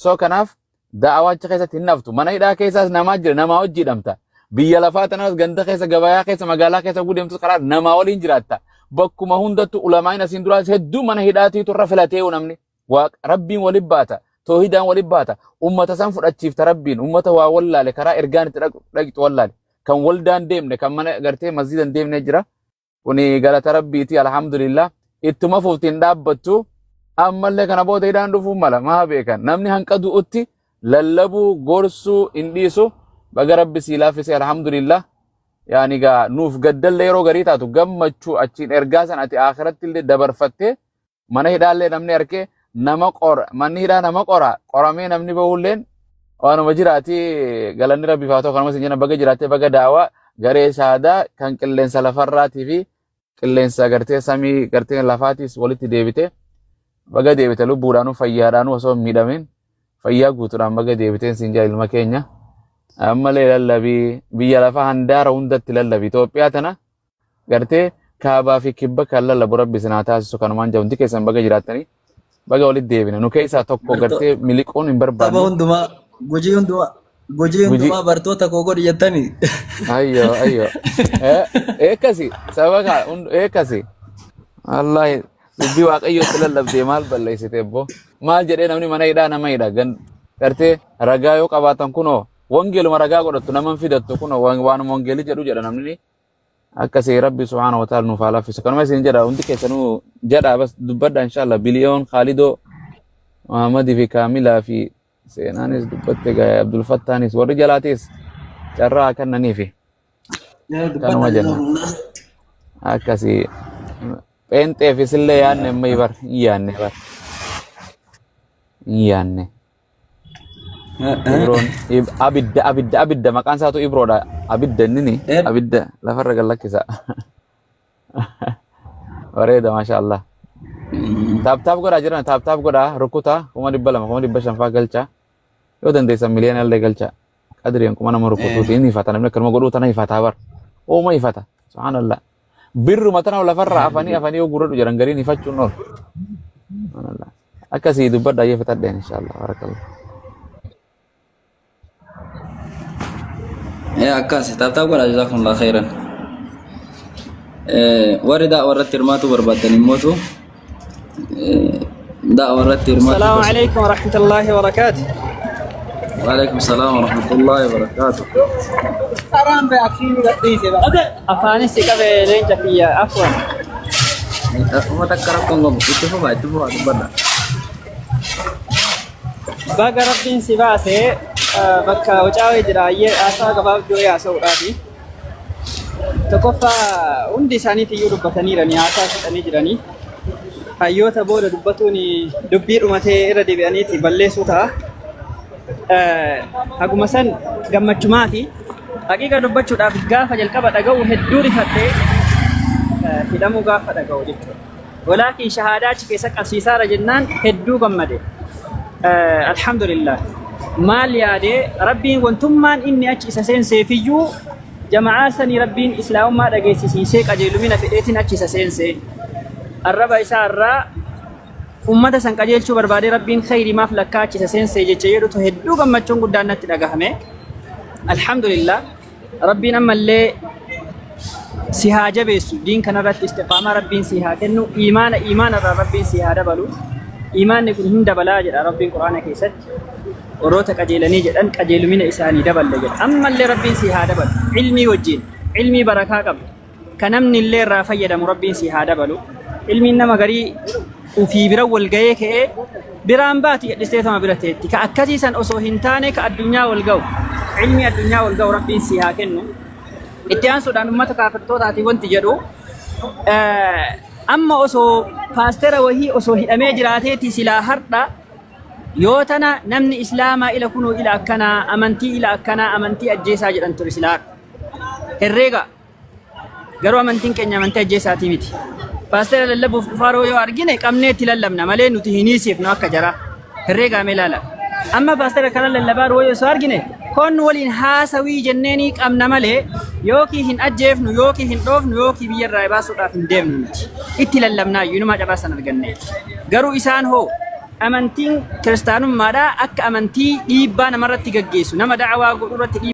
So kanaaf da'awaa achi keessatti hin naftu. Mana hidhaa keessaas namaa jira, namaa hojii hidhamta. Biyya lafaa tanaas ganda keessa, gabayaa keessa, magaalaa keessa gudeemtus karaa namaa waliin jiraatta. Bakkuma hundattuu ulamaan asiin duraas hedduu mana hidhaatiitu irra filatee namni. Waaqa rabbiin waliin baata. Toohidaan waliin baata. Ummata san fudhachiifta rabbiin. Ummata waa wallaale karaa ergaan itti dhaqxu wallaale. Kan waldaan deemne kan mana gartee masjidan deemne jira. Kuni galata rabbiiti alhamdulillah. Ittuma fuftiin dhaabbattu ammallee kana booda hidhaan dhufuu mala maa beekan. Namni hanqa du'utti lallabuu gorsuu hin dhiisu. Baga rabbi sii laaffise alhamdulillah. Yaani gaa nuuf gaddallee yeroo garii taatu gammachuu achiin ergaa san ati akhiratti illee dabarfattee mana hidhaallee namni arkee nama qora manni hidhaa nama qora qoramee namni bahulleen waanuma jiraati galanni rabbi haa ta'u kanumas hin jenna baga jiraattee baga daawaa garee shaadaa kan qilleensa lafarraatii fi qilleensa gartee samii gartee lafaatiis walitti deebite baga deebite lubbuudhaanuu fayyaadhaanuu osoo hin miidhamin fayyaa guutuudhaan baga deebiteen siin jaa ilma keenya. Ammallee lallabii biyya lafaa handaara hundatti lallabii Itoophiyaa tana gartee kaabaa fi kibba kan lallabu rabbi isin haa taasisu kanumaan jedhu hundi keessan baga jiraattanii baga walitti deebina nu keessaa tokko gartee miliquun hin Tapha barbaannu. hundumaa gujii hundumaa gujii Gujii hundumaa bartoota koo godhi jettanii. ayyo ayyo eekkasi saba kaa eekkasi wallaahi dubbii waaqayyootti lallabdee maal balleessite ebbo maal jedhee namni mana hidhaa nama hidha gartee ragaa yoo qabaatan kunoo wangeeluma ragaa godhattu nama hin fidattu kunoo waanuma wangeelii jedhu jedha namni akkasii rabbi subhaana wa ta'ala nuuf haa laaffisu kanuma isin jedha hundi keessanuu jedha bas dubbadha inshallah biliyoon khaalidoo Muhammadii fi Kaamilaa fi seenaanis dubbatte gaa'e Abdul Fattaanis warri jalaatis carraa haa kennaniifi kanuma Dubbadha jenna akkasii pheenxeefis illee yaadne amma bar hin yaadne bar hin yaadne Ibroon abidda abidda abidda maqaan isaatu Ibroodha abidda innini abidda lafarra gad lakkisa bareeda maasha Allah taap taap godhaa jiran taap taap godhaa rukutaa 200,000 500,000 faa galchaa yoo dandeessan miliyoona illee galchaa qadriin kuma nama rukutuuti inni ifata namni akkanuma godhuu tana ifataa bar ooma ifata subhaanallah birruma tana lafarra afanii afanii yoo gurradhu jedhan gariin ifachuun oolu subhaanallah akkasii dubbadha ayyee fitadheen inshallah barakallah. Akkas taap taap godhaa jazakumullah khairan. Warri da'waa irratti hirmaatu barbaaddan immootu da'waa irratti hirmaatu السلام عليكم ورحمة الله وبركاته. وعليكم السلام ورحمة الله وبركاته. أفاني سيكا لينجا فيا عفوا. Uummata akka rakkoon qabu itti fufaa itti fufaa dubbadha. Baga rabbiin si baase bakka wacaawee jira ayyee haasaa gabaabduu haasa'uudhaafi. Tokkoffaa hundi isaaniit iyyuu dubbataniiranii haasaa fixanii jiranii. Hayyoota booda dubbatuun dubbii dhumatee irra deebi'aniiti balleessuu ta'a. Haguma san gammachumaati. Haqiiqa dubbachuudhaaf gaafa jalqaba dhaga'u hedduu rifattee hidhamuu gaafa dhaga'u jechuudha. Walaakin shahaadaa achi keessa qabsiisaara jennaan hedduu gammade. Alhamdulillah. Maal yaadee rabbiin wantummaan inni achi isa seenseefiyyuu jama'aa sanii rabbiin islaamummaa dhageessisiisee qajeelumina fedheetiin achi isa seensee. Arraba isaa irraa ummata san qajeelchuu barbaadee rabbiin khayrii maaf lakkaa achi isa seensee jecha jedhutu hedduu gammachuun guddaan natti dhagahame. Alhamdulillah. Rabbiin ammallee si haa jabeessu diin kanarratti istiqaamaa rabbiin si haa kennu iimaana iimaana irraa rabbiin si haa dabalu iimaanni kun hin dabalaa jedha rabbiin quraana keessatti warroota qajeelanii jedhan qajeelumina isaanii daballe jedha ammallee rabbiin si haa dabalu ilmii wajjin ilmii barakaa qabdu ka namni illee irraa fayyadamu rabbiin si haa dabalu ilmiin nama garii ufii bira wal ga'ee ka'ee biraan baati jedhisteetama bira teetti ka akkasii san osoo hin taane ka addunyaa wal ga'u ilmii addunyaa wal ga'u rabbiin si haa kennu. Itti aansuudhaan uummata kaafirtootaatiin wanti jedhu amma osoo paastera wahii osoo hidhamee jiraateeti silaa har'a yoo tana namni islaamaa ila kunuu ila akkanaa amantii ila akkanaa amantii ajjeesaa jedhan ture silaa har'a. Herreega garuu amantiin keenya amantii ajjeesaatii miti. Paastera lallabuuf dhufaaroo yoo argine qabnee itti lallabna malee nuti hin hiisifnu akka jaraa. Herreegaa mee ilaala. Amma paastera kana lallabaa yoo osoo argine kon waliin haasawii jenneenii qabna malee yookiin hin ajjeefnu yookiin hin dhoofnu yookiin biyyarraa baasuudhaaf hin deemnu miti. Itti lallabnaa iyyuu inuma cabaa san arganne. Garuu isaan hoo Amantiin kiristaanummaadhaa akka amantii dhiibbaa namarratti gaggeessu, nama da'awaa godhu irratti.